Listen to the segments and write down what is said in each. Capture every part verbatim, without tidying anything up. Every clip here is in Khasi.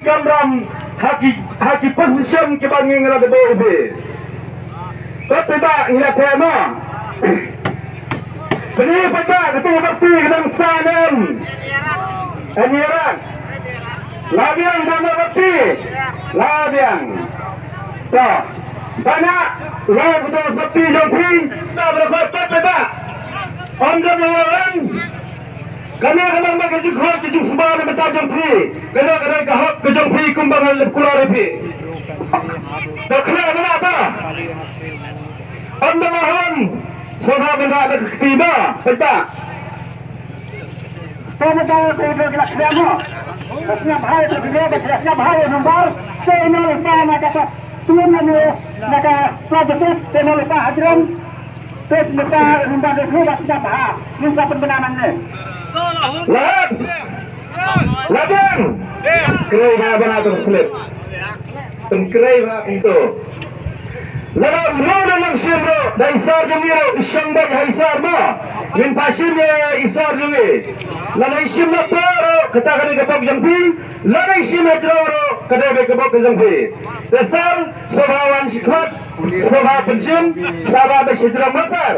Kamram ha ki, ha ki position kiba ngi la dep buh ïa phi. Pat paidbah ngi la theh mo. Pynban paidbah katu ka party ka dang sa lem. Ani rak. La biang ba na party. La biang. To. Bana la katu ka party jong phi. Ta ba pat paidbah. Om jong wan. Kane ka long ka jingkhot ka jingsma na bynta jong phi. Kane ka dei ka hok ka jong phi kumba ngan leh kular ïa phi. To khleh mynta ta. Ym da mahon. Sngewbha mynta da ka kti ba. Pynta. To mynta ko to khleh mo. Sngewbha to khleh ba sngewbha number. Sngewbha na ka. Tuan na ka. Sngewbha to khleh ba hajram. Peit mynta, mynta dei shu ba sdang bha. Mynta pynbna nangne. Lahan. Labiang. Kynrei bha bana tang slip. Pynkrei bha kumto. Lada mraw na nang shim ruh, da i sar jong i ruh, i shong beit ha i sar mo. Ngin pa shim ïa i sar jong i. Lada i shim na por ruh, kata ka dei ka bok jong phi. Lada i shim hajrong ruh, ka dei ka bok jong phi. Te sar, sngewbha wan shi khmat. Sngewbha pynshim, sngewbha ba shi jrong matar.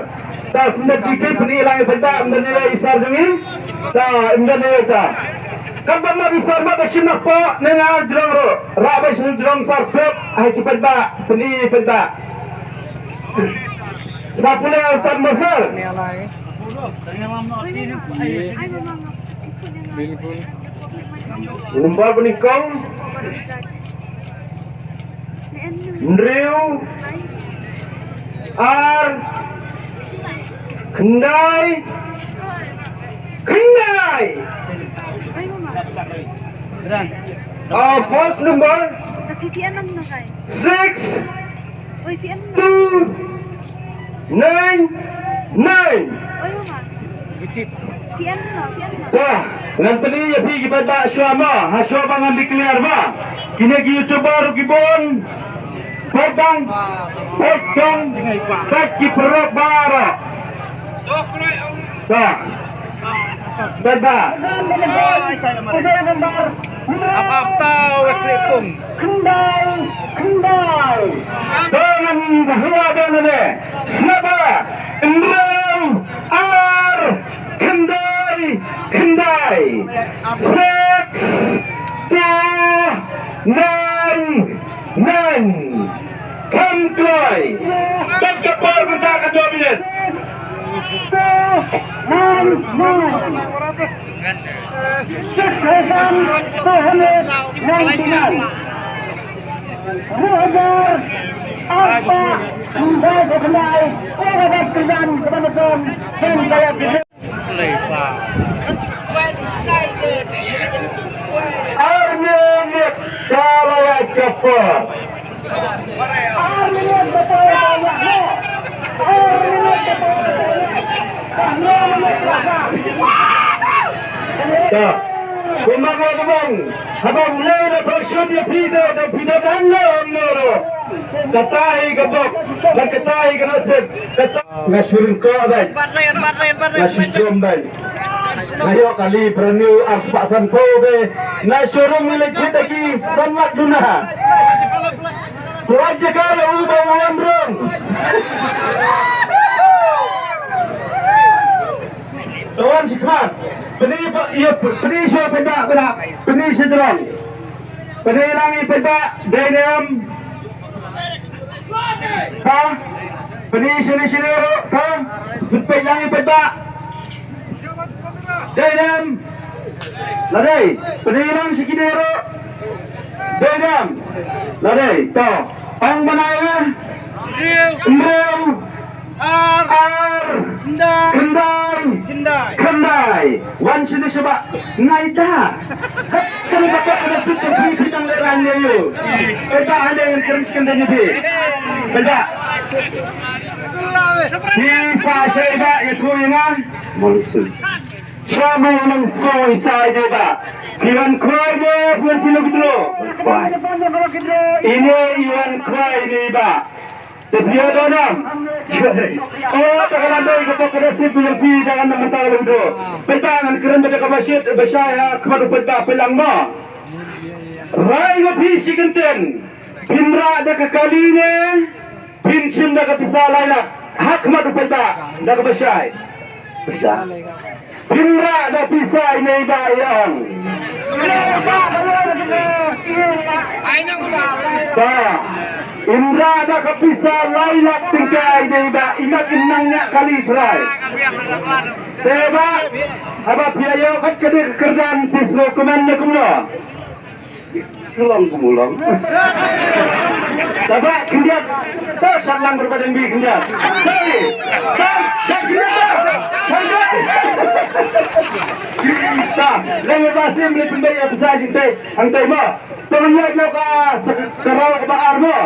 Ta sngewbha dikit pyni lang i paidbah, ym don i sar jong i. Ta ym don i ta. Kam ban ma i sar ma ba shim na poh, ne nga jrong ruh. Rah ba shi jrong sar pep, ai ki paidbah, pyni paidbah. Sa pule tan matar. Bilkul. Umbar pynïkong. Hynriew, ar, khyndai, khyndai. Ah, first number, six, two, nine, nine. Wah, ngan pyni ïa phi ki paidbah shuwa mo, ha shuwa ba ngan declare mo. Kine ki YouTuber ruh ki bun. Peit dang, peit dang, peit ki paralok baroh. Wah, paidbah. Ap ap tau wek lipung. Khyndai, khyndai. Khyndai, khyndai. Sngewbha, hynriew, ar, khyndai, khyndai. Six, two, nine, nine. Kham kloi. Tat ka por mynta ka dua minit. Six thousand two hundred ninety-nine. Dua hajar arphew khyndai, khyndai, khyndai, khyndai. Ar minit ka la ïaid ka por. Kumba nga ong, haba u lei la thok shut ïa phi da, da phi da dang ne em ne ruh. Kata hi ka bok, bad kata hi ka nasib, kata. Nga shu ryngkoh bad. Nga shu jom bad. Nga ïoh kali brand new ar spah san phew be. Nga shu rung ïa leit jit da ki san lak duna. Tuan jaka ïa u ba u wan rung. Tuan shi khmat. Pyni ba, ïa, pyni sha paidbah, paidbah. Pyni sha jrong. Pyni lang ïa paidbah, dei ne em. Ha? Pyni shane shane ruh, ha? Peit lang ïa paidbah. Dei ne em. La dei, pyni lang sha kine ruh. Dei ne em. La dei, to. Ong bnai ne. Hynriew. Hynriew. Ar. Ar. Khyndai. Khyndai. Khyndai. Khyndai. Wan sini shuwa. Ngai da. Kan ka ka ka tu tu tu tu nang le ran ye yu. Ka ta ande ngan krim chicken de ni bi. Ka ta. Ni sa shai ba ye tu ye ngan. Monsoon. Shamu nang so isai de ba. Iwan kwai de buat tilo gidro. Kwai. Ini iwan kwai ni ba. Te phi ïoh don am? O, ta ka la dei ka pok ka da sip ïa phi da ka nang ta ka lum do. Pynban ngan kren ba da kaba shit ba shai ha khmat u pynban pynlang mo. Rai ma phi shi kyntien. Phin rah da ka kali ne phin shim da ka pisa lai lak ha khmat u pynban da kaba shai. Pisa. Phin rah da pisa ine i Bah i ong. Ba in rah da ka pisa lai lak tyngka ine i Bah, i mat in nang ñiah kali trai. Te Bah, haba phi ïoh kat ka dei ka kyrdan phi sngew kmen ne kumno? Shu long kum u long. Taba khyndiat. Ta shat lang berbadang bi khyndiat. Sorry. Shat, shat khyndiat ta. Shat khyndiat. Ta, leng ba sim le pynbeit ïa pisa jingtei hangtei mo. To ngan ïaid noh ka sa ka rau kaba ar mo.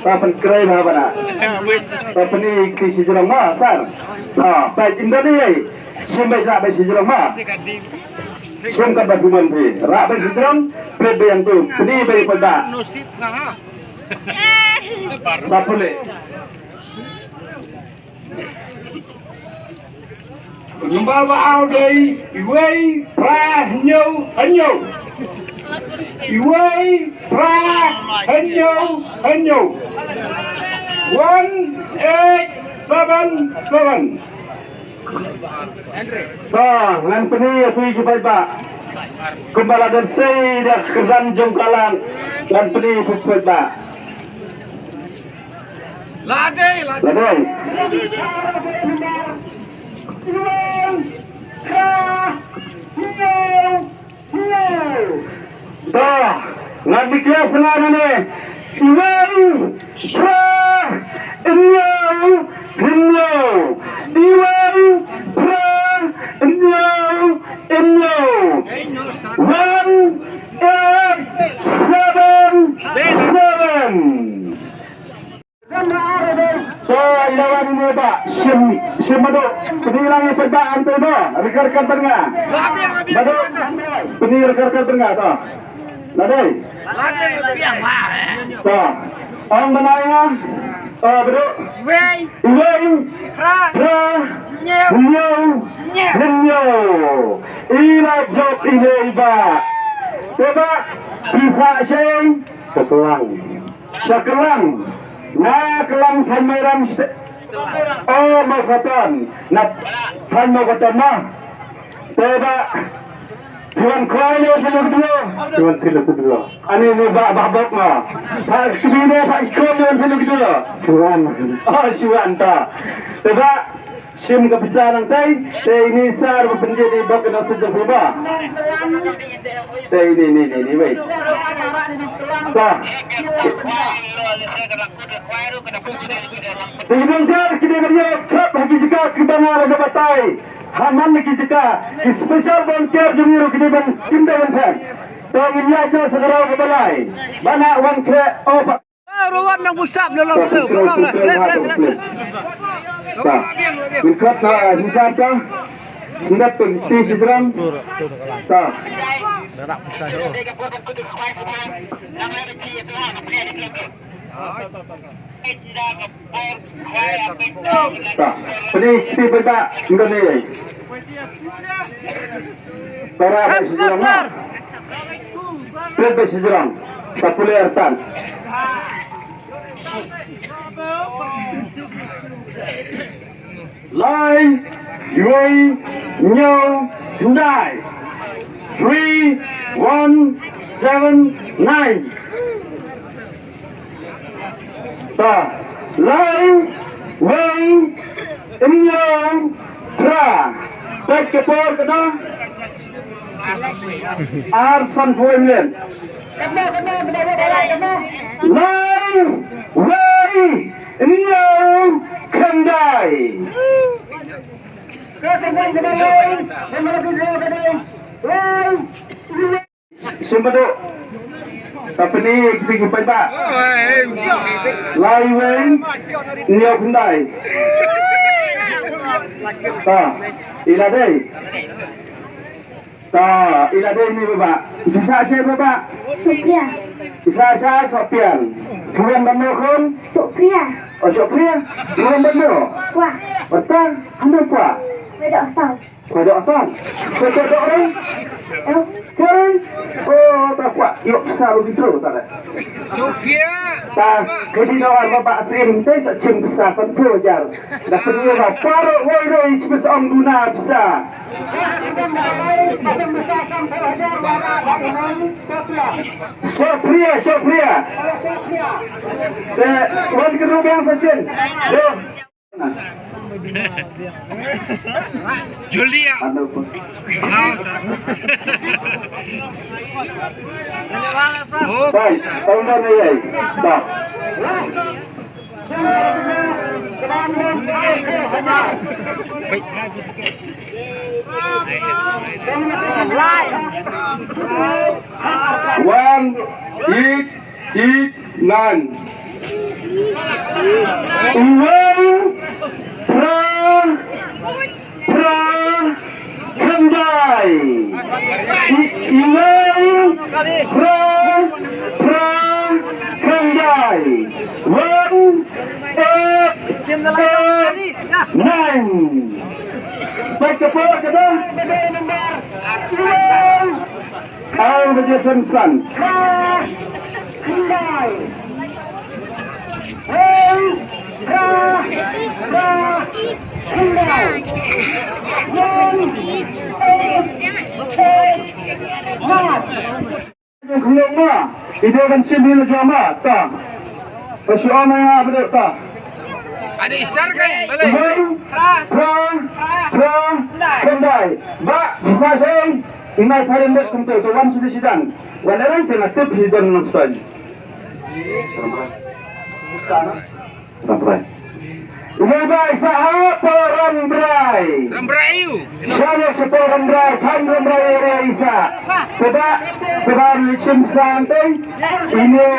Ta pynkreh bha bana. Ta pyni kti shi jrong ma sar. Ta peit im da ni. Shim beit sa beit shi jrong ma. Shim kat ba kuman phi. Rah beit shi jrong. Peit beit yang tu. Pyni beit pada. Sa pule. Number ba ar dei iwei phra hynñiew hynñiew. Iwei phra hynñiew hynñiew. One eight seven seven. To, ngan pyni ïa phi ki paidbah. Kumba la don sei da ka kyrdan jong ka lang. Ngan pyni ïa phi paidbah. La dei, la dei. To, ngan declare sa nga nangne. Iwei, phra, hynñiew, hynñiew. Iwei, phra, hynñiew, hynñiew. One eight seven seven. To, i la wan ine i Bah, shim, shim Madu. Pyni lang ïa i paidbah hangtei mo. Ryngkat ryngkat bad nga. Madu. Pyni ryngkat ryngkat bad nga to. La dei. To. Ong bynai nga. To, Madu. Iwei. Iwei. Phra. Phra. Hynñiew. Hynñiew. Hynñiew. Hynñiew. I la jop ine i Bah. Te Bah. Pisa shei. Pisa lang. Sha Kylang. Na Kylang Thaiñ Mairam. O Mawkhaton. Na Thaiñ Mawkhaton ma. Te Bah. Tuan Khwai ne selu kedua. Tuan selu kedua. Ani ne Bah Bah Bok ma. Bah Kbi ne Bah Ikom ne selu kedua. Tuan. O Shuan ta. Te Bah. Shim ka pisa nangtai, te ine i sar ba pynjit i bok na sujud phi ba. Te ine, ine, ine, ine, wei. Ta. Te i bynta ki dei ban ïa khap ha ki jaka kiba nga la batai. Ha man ki jaka, ki special volunteer jong ngi ruh ki dei ban kim dei ban phet. Te ngin ïaid noh sa ka rau kaba lai. Ba na wan khreh, oh, pa. Rawat nang busap dalam tu. Ngin khot na hisan ka. Singkat pun ti sidram. Ta. Ta. Peni ti benda ngani. Para ba sijrang ma. Pet ba sijrang. Sa pule artan. Lai, wei, ñiew, ndai. Three, one, seven, nine. Ta, lai, wei, ñiew, phra. Peit ka por ka dei. Ar san phew minit. Lai, wei, ñiew, khyndai. Sngewbha. Ta pyni ïa ki paidbah. Lai wei, ñiew khyndai. Ta, i la dei. Ta, ila dei ni baba. Isa sha baba. Sophia. Isa sha Sophia. Tuan bano kon? Sophia. Oh, Sophia. Tuan bano? Wah. Wata, ano pa? Wada asal. Wada asal. Wada orang? Eh. Orang? Oh, tak kuat. Yuk, selalu gitu, tak ada. Sophia. Ta, kedi no arba ba trim te sa chim sa kan tu jar. Da pun ba paro woi roi chim sa ong duna bisa. Shukriya, shukriya. Te wan ke rubang sa chin. Deh. Julia. Ano po? Oh, sa. Oh. Bye. Taon na na yay. Ba. One, eight, eight, nine. Uwei, phra, phra, khyndai. I-, uwei, phra, phra, khyndai. One, eight, eight, nine. Baik, tepuk tangan. Uwei. Al Bajasan San. Khunlung ma, i dei ban shim hi la jong ma, ta. Ba shu ong ma nga ba dei ta. Ada isar kai, balai. Wei, phra, phra, khyndai. Ba, sa sheng, i mai pharim bet kumto, to wan sini sidang. Wan erang sini tip hi don nang sani. Rambrai. Rambrai. Rambrai. Rambrai ba isa ha po Rambrai. Rambrai u. Shane sa po Rambrai, than Rambrai area isa. Seba, seba lichim santei. Ine,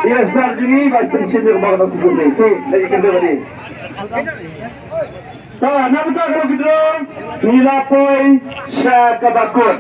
ine sar jini ba pension ni ba ka sibuk ni. Si, lagi kena bani. Ta, na bata ka kidro, ni la poi, sha ka bakut.